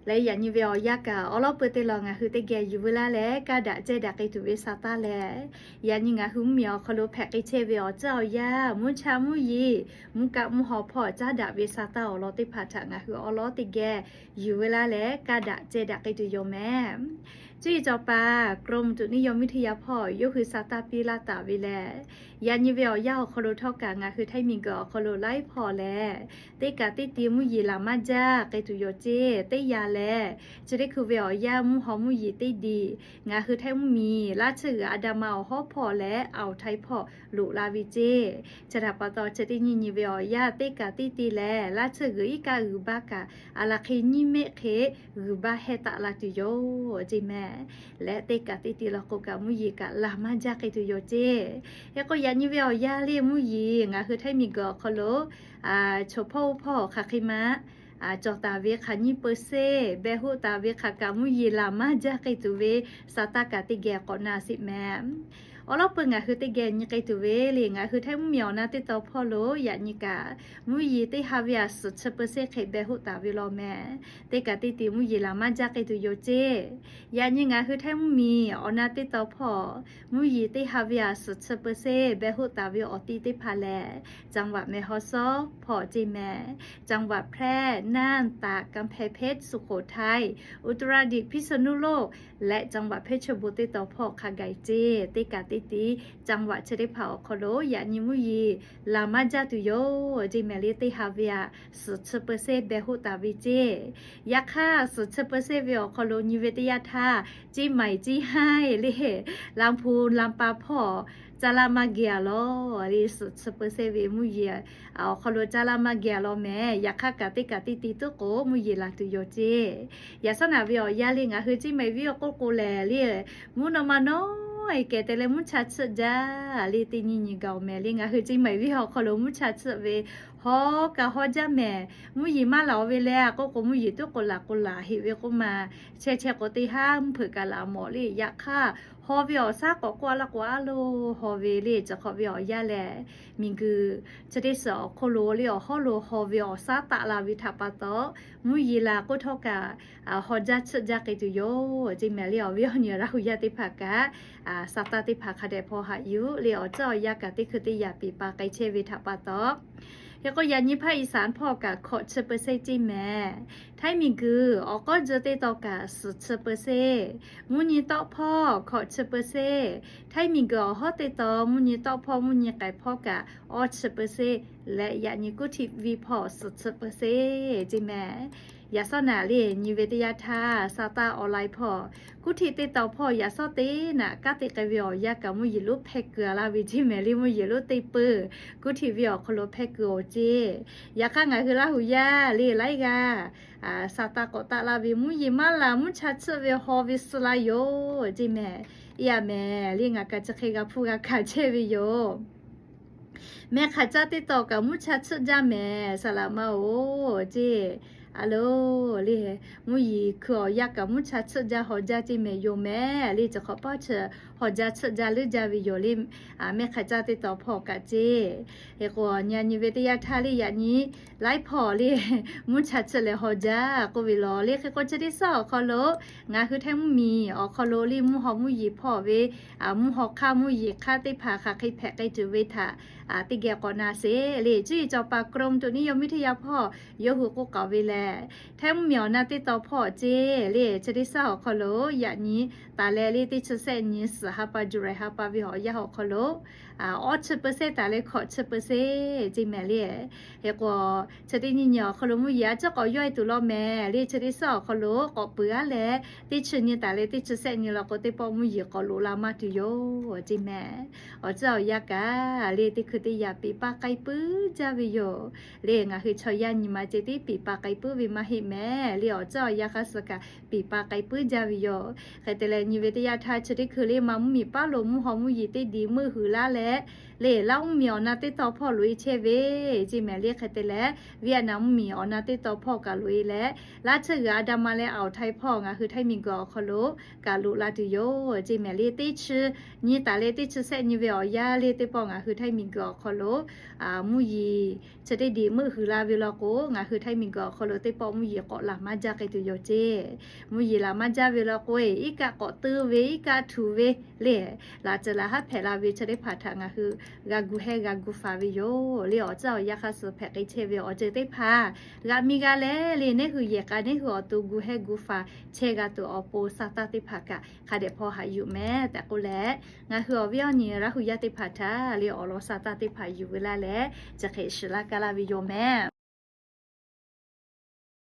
Leh yaꞈ nyi ve awˬ yanˇ kaꞈ awˉ lawˉ peuˬ teˇ law ngaˬ hui teˇ geh yuˬ veu laˇ leh, kaˇ daꞈ cehˇ daꞈ k'ai tuˬ ve sa taˇ leh, yaꞈ nyi ngaˬ hui mvuhˇmiˬ awˬ hk'aw lo hpehꞈ k'ai chehˇ ve awˬ ceuˬ awˬ yanˇ, mvuhˇ cha mvuhˇ yeˬ, mvuhˇ kaˆ mvuhˇ haw hpawˇ caˉ daꞈ ve sa taˇ awˬ lawn teˇ hpaˍ htaꞈ ngaˬ hui awˉ lawˉ teˇ geh yuˬ veu laˇ leh, kaˇ daꞈ cehˇ daꞈ k'ai tuˬ yoˬ mehˍ. Cuˇ yiˍ cawˬ paˍ กรมอุตุนิยมวิทยา hpawˇ yawˇ hui sa taˇ piˇ laˇ taˍ ve lehˬ, yaꞈ nyi ve awˬ yanˇ awˬ hk'aw lo htawˇ kaꞈ ngaˬ hui Htaiˇ miˬguiˬ awˬ hk'aw lo laiˉ hpawˇ lehˬ, teˇ kaꞈ teˇ ti mvuhˇ yeˬ laˬ maˇ jaˇ k'ai tuˬ yoˬ cehˇ. Teˇ yanˇ lehˬ, chi teˇ hkui ve awˬ yanˇ mvuhˇ haw mvuhˇ yeˬ teˇ diˬ ngaˬ hui Htaiˇ mvuhˇmiˬ laˇ tsuhˇ g'uiˬ Aˍdanˍma awˬ hawˉ hpawˇ leh Aoˬ Htaiˇ hpawˇ loꞈ la ve cehˇ. Chi htaꞈ pa taw, chi teˇ nyiˇ nyi ve awˬ yanˇ teˇ kaꞈ teˇ ti lehˬ, laˇ tsuhˇ g'uiˬ iˉ kaˆ g'uiˬ baˇ kaꞈ a laˬ hk'e nyiˇ mehˆ hk'e g'uiˬ baˇ hehˇ taˆ la tuˬ yoˬ cehˇ mehˍ. Leh teˇ kaꞈ teˇ ti law k'o kaꞈ mvuhˇ yeˬ kaꞈ laˬ maˇ jaˇ k'ai tuˬ yoˬ cehˇ. Hk'e k'o, yaꞈ nyi ve awˬ yanˇ lehˬ mvuhˇ yeˬ ngaˬ hui Htaiˇ miˬguiˬ awˬ hk'aw lo choˬ hpawˇ oˇ hpawˇ hk'aˬ hk'e ma cawˬ taˍ ve hk'aˬ nyiˇ เปอร์เซ็นต์ beh hoˆ taˍ ve hk'aˬ kaꞈ mvuhˇ yeˬ laˬ maˇ jaˇ k'ai tuˬ ve sa taˇ kaꞈ teˇ geh k'awꞈ na sheˍ mehˍ. Awˉ lawˉ peuˬ ngaˬ hui teˇ geh nyi k'ai tuˬ ve lehˬ, ngaˬ hui Htaiˇ mvuhˇmiˬ awˬ na teˇ taw hpawˇ lo yaꞈ nyi kaꞈ mvuhˇ yeˬ teˇ ha ve a suhˍ chi เปอร์เซ็นต์ hk'e beh hoˆ taˍ ve law mehˍ. Teˇ kaꞈ teˇ ti mvuhˇ yeˬ laˬ maˇ jaˇ k'ai tuˬ yoˬ cehˇ. Yaꞈ nyi ngaˬ hui Htaiˇ mvuhˇmiˬ awˬ na teˇ taw hpawˇ mvuhˇ yeˬ teˇ ha ve a suhˍ chi เปอร์เซ็นต์ beh hoˆ taˍ ve awˬ ti teˇ hpaˍ lehˬ, จังหวัดแม่ฮ่องสอน hpawˇ cehˇ mehˍ. จังหวัดแพร่ น่าน ตาก กำแพงเพชร สุโขทัย อุตรดิตถ์ พิษณุโลก leh จังหวัดเพชรบูรณ์ teˇ taw hpawˇ hk'a gaˬ cehˇ. Teˇ kaꞈ teˇ ti จังหวัด chi teˇ hpaˍ awˬ hk'aw lo yaꞈ nyi mvuhˇ yeˬ laˬ maˇ jaˇ tuˬ yoˬ cehˇ mehˍ lehˬ, teˇ ha ve a suhˍ chi เปอร์เซ็นต์ beh hoˆ taˍ ve cehˇ. Yaꞈ hk'aˇ suhˍ chi เปอร์เซ็นต์ ve awˬ hk'aw lo nyi ve teˇ yanˇ htaˇ, เชียงใหม่ เชียงราย lehˬ ลำพูน ลำปาง hpawˇ caˇ laˇ maˇ geh a law lehˬ, suhˍ chi เปอร์เซ็นต์ ve mvuhˇ yeˬ awˬ hk'aw lo caˇ laˇ maˇ geh a law mehˍ. Yaꞈ hk'aˇ kaꞈ teˇ kaꞈ teˇ ti tuˉ k'o mvuhˇ yeˬ laˬ tuˬ yoˬ cehˇ. Yaꞈ shawˉ naꞈ ve awˬ yanˇ lehˬ, ngaˬ hui เชียงใหม่ venˇ awˬ k'oˆ k'o lehˬ lehˬ, mvuhˇ naw ma nawˉ e kehˬ te leh mvuhˇ cha tsuhˆ jaˇ lehˬ, teˇ nyiˇ nyi gaˬ awˬ mehˍ lehˬ, ngaˬ hui เชียงใหม่ venˇ awˬ hk'aw lo mvuhˇ cha tsuhˆ ve hawˉ kaꞈ hawˉ jaˇ mehˍ. Mvuhˇ yeˬ maˇ laˬ ve lehˬ k'oˆ k'o, mvuhˇ yeˬ tuˉ k'o laˬ k'o laˬ heˆ ve k'oˆ ma, chehˇ chehˇ k'o teˇ haˉ mvuhˇ hpeuꞈ kaꞈ laˬ mawˬ lehˬ. Yaꞈ hk'aˇ, haw ve awˬ shaˉ k'awꞈ k'oˆ a laˇ k'o, a lo haw ve lehˬ, chi hk'awꞈ ve awˬ yanˇ lehˬ, miˬguiˬ chi teˇ suhˍ awˬ hk'oˆ lo lehˬ, awˬ hawˉ lo haw ve awˬ shaˉ taˆ la ve htaꞈ pa taw, mvuhˇ yeˬ laˬ k'oˆ htawˇ kaꞈ, haw jaˇ tsuhˆ jaˇ k'ai tuˬ yoˬ cehˇ mehˍ lehˬ. Awˬ viˉ awˬ nyi Laˇ huˍ yaˇ teˇ hpaˍ kaꞈ, sa taˇ teˇ hpaˍ hk'a dehꞈ hpaw haꞈ yuˬ lehˬ, awˬ ceuˬ awˬ yanˇ kaꞈ teˇ hkui teˇ yaꞈ piˍ pa k'ai chehˇ ve htaꞈ pa taw, hk'e k'o yaꞈ nyi ภาคอีสาน hpawˇ kaꞈ hkawꞈ chi เปอร์เซ็นต์ cehˇ mehˍ. Htaiˇ miˬguiˬ awˬ k'awˉ jeu teˇ taw kaꞈ suhˍ chi เปอร์เซ็นต์, mvuhˇ nyi tawˆ hpawˇ hkawꞈ chi เปอร์เซ็นต์, Htaiˇ miˬguiˬ awˬ hawˉ teˇ taw mvuhˇ nyi tawˆ hpawˇ mvuhˇ nyi k'ai hpawˇ kaꞈ awˇ chi เปอร์เซ็นต์ leh, yaꞈ nyi กรุงเทพ venˇ hpawˇ suhˍ chi เปอร์เซ็นต์ cehˇ mehˍ. Yaꞈ shawˉ naꞈ lehˬ, nyi ve teˇ yanˇ htaˇ sa taˇ awˬ lai hpawˇ กรุงเทพ teˇ taw hpawˇ yaꞈ shawˉ teˇ naꞈ kanˉ te k'ai ve awˬ yanˇ kaꞈ mvuhˇ yeˬ lonˉ hpehˇ kuiˬ a laˇ ve cehˇ mehˍ lehˬ, mvuhˇ yeˬ lonˉ teˇ peuˬ กรุงเทพ venˇ awˬ hk'aw lo hpehˇ kuiˬ awˬ cehˇ. Yaꞈ hk'aˇ ngaˬ hui Laˇ huˍ yaˇ lehˬ laiˉ g'aˇ sa taˇ k'awꞈ taˆ laˇ ve mvuhˇ yeˬ maˇ laˬ mvuhˇ cha tsuhˆ ve haw ve suh la yoˬ cehˇ mehˍ. Iˉ a mehˍ lehˬ, ngaˬ kaꞈ chi hk'e g'a hpuˇ g'a hkanˍ chehˇ ve yoˬ. Mehˆ hk'aˬ caˇ teˇ taw kaꞈ mvuhˇ cha tsuhˆ jaˇ mehˍ, saˍ laꞈ ma-oˬ cehˇ. A lo lehˬ, mvuhˇ yeˬ hkui awˬ yanˇ kaꞈ mvuhˇ cha tsuhˆ jaˇ haw jaˇ cehˇ mehˍ yoˬ mehˍ lehˬ, chi hk'awꞈ paˇ chi haw jaˇ tsuhˆ jaˇ leuˉ jaˇ ve yoˬ lehˬ. Mehˆ hk'aˬ caˇ teˇ taw hpawˇ kaꞈ cehˇ. Hk'e k'o, nyi a nyi ve teˇ yanˇ htaˇ lehˬ, yaꞈ nyi laiˉ hpawˇ lehˬ mvuhˇ cha tsuhˆ leh haw jaˇ k'oˆ ve law lehˬ. Hk'e k'o, chi teˇ suhˍ awˬ hk'aw lo ngaˬ hui Htaiˇ mvuhˇmiˬ awˬ hk'aw lo lehˬ mvuhˇ haw mvuhˇ yeˬ hpawˇ ve mvuhˇ haw hk'aˇ mvuhˇ yeˬ hk'aˇ teˇ hpaˍ hk'aˬ hk'e hpehꞈ k'ai tuˬ ve htaꞈ teˇ geh k'awꞈ na sheˍ lehˬ. Cuˇ yiˍ cawˬ paˍ กรมอุตุนิยมวิทยา hpawˇ yawˇ hui k'oˆ k'aoˍ ve lehˬ, Htaiˇ mvuhˇmiˬ awˬ na teˇ taw hpawˇ cehˇ lehˬ, chi teˇ suhˍ awˬ hk'aw lo yaꞈ nyi taˍ leh lehˬ, teˇ chi sehˆ nyi suhˍ ha pa July ha pa ve awˬ yanˇ awˬ hk'aw lo awˇ chi เปอร์เซ็นต์ taˍ leh hkawꞈ chi เปอร์เซ็นต์ cehˇ mehˍ lehˬ. Hk'e k'o, chi teˇ nyiˇ nyi awˬ hk'aw lo mvuhˇ yeˬ a ciˉ k'awꞈ yawˇ e tuˬ law mehˍ lehˬ, chi teˇ suhˍ awˬ hk'aw lo k'awꞈ peuˬ a leh, teˇ chi nyi taˍ leh teˇ chi sehˆ nyi law k'o, teˇ pawˆ mvuhˇ yeˬ k'awꞈ loꞈ la maˇ tuˬ yoˬ cehˇ mehˍ. Awˬ ceuˬ awˬ yanˇ kaꞈ lehˬ, teˇ hkui teˇ yaꞈ piˍ pa k'ai puiˉ jaˇ ve yoˬ lehˬ. Ngaˬ hui chaw yaˇ nyi ma ceh tiˉ piˍ pa k'ai puiˉ ve maˇ heˆ mehˍ lehˬ, awˬ ceuˬ awˬ yanˇ hk'aˇ suh kaꞈ piˍ pa k'ai puiˉ jaˇ ve yoˬ. Hk'e te leh, nyi ve teˇ yanˇ htaˇ chi teˇ hkui lehˬ, ma mvuhˇmiˬ paˉ lo mvuhˇ haw mvuhˇ yeˬ teˇ diˬ meuˇ huiˍ laˇ leh, le, Laˇ mvuhˇmiˬ awˬ na teˇ taw hpawˇ loꞈ-e chehˇ ve ceˇ mehˍ le. Hk'e te leh, Vietnam mvuhˇmiˬ awˬ na teˇ taw hpawˇ kaꞈ loꞈ-e leh, Laˇ tsuhˇ g'uiˬ Andaman leh Awˬ htaiˇ hpawˇ ngaˬ hui Htaiˇ miˬguiˬ awˬ hk'aw lo kaꞈ loꞈ la tuˬ yoˬ ceˇ mehˍ le. Teˇ chi nyi taˍ leh teˇ chi sehˆ nyi ve awˬ yanˇ le teˇ pawˆ ngaˬ hui Htaiˇ miˬguiˬ awˬ hk'aw lo mvuhˇ yeˬ chi teˇ diꞈ meuˆ huiˍ la ve law k'o, ngaˬ hui Htaiˇ miˬguiˬ awˬ hk'aw lo teˇ pawˆ mvuhˇ yeˬ k'awꞈ laˬ maˇ jaˇ k'ai tuˬ yoˬ ceˇ. Mvuhˇ yeˬ laˬ maˇ jaˇ ve law k'o, iˉ kaˆ k'awꞈ teu ve, iˉ kaˆ htuꞈ ve le, laꞈ ceuˬ laˬ haˉ hpehꞈ la ve chi teˇ hpaˍ htaꞈ ngaˬ hui g'a gu hehˇ g'a gu faˍ ve yoˬ le. Awˬ ceuˬ awˬ yanˇ hk'a suh hpehꞈ k'ai chehˇ ve awˬ ceuˬ teˇ hpaˍ g'aꞈ mi g'a leh le, neˇ hui yehˬ k'a neˇ hui awˬ to gu hehˇ gu faˍ chehˇ g'a tuˬ awˬ pon sa taˇ teˇ hpaˍ kaꞈ hk'a dehꞈ hpaw haꞈ yuˬ mehˍ tehꞈ k'oˆ leh, ngaˬ hui awˬ viˉ awˬ nyi Laˇ hu yaˇ teˇ hpaˍ htaꞈ le awˬ lawn sa taˇ teˇ hpaˍ yuˬ ve laˇ leh, chi hk'e shiˍ laˇ kaˇ laˇ ve yoˬ mehˍ.